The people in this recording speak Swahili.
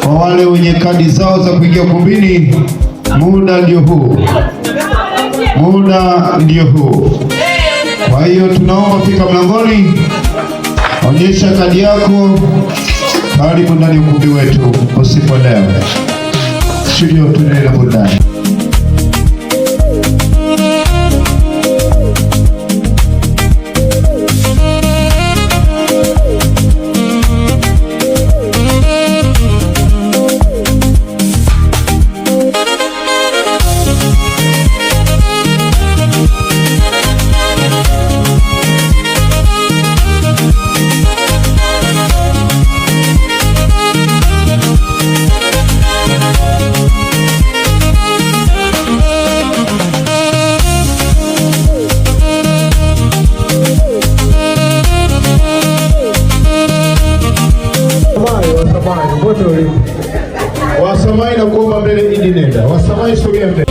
Kwa wale wenye kadi zao za kuingia ukumbini, muda ndio huu, muda ndio huu. Kwa hiyo tunaomba fika mlangoni, onyesha kadi yako, karibu ndani ya ukumbi wetu usiku wa leo. Studio, tuendelee na burudani. Wasamai, Wasamai na kuomba mbele, Idi nenda. Wasamai sogea mbele.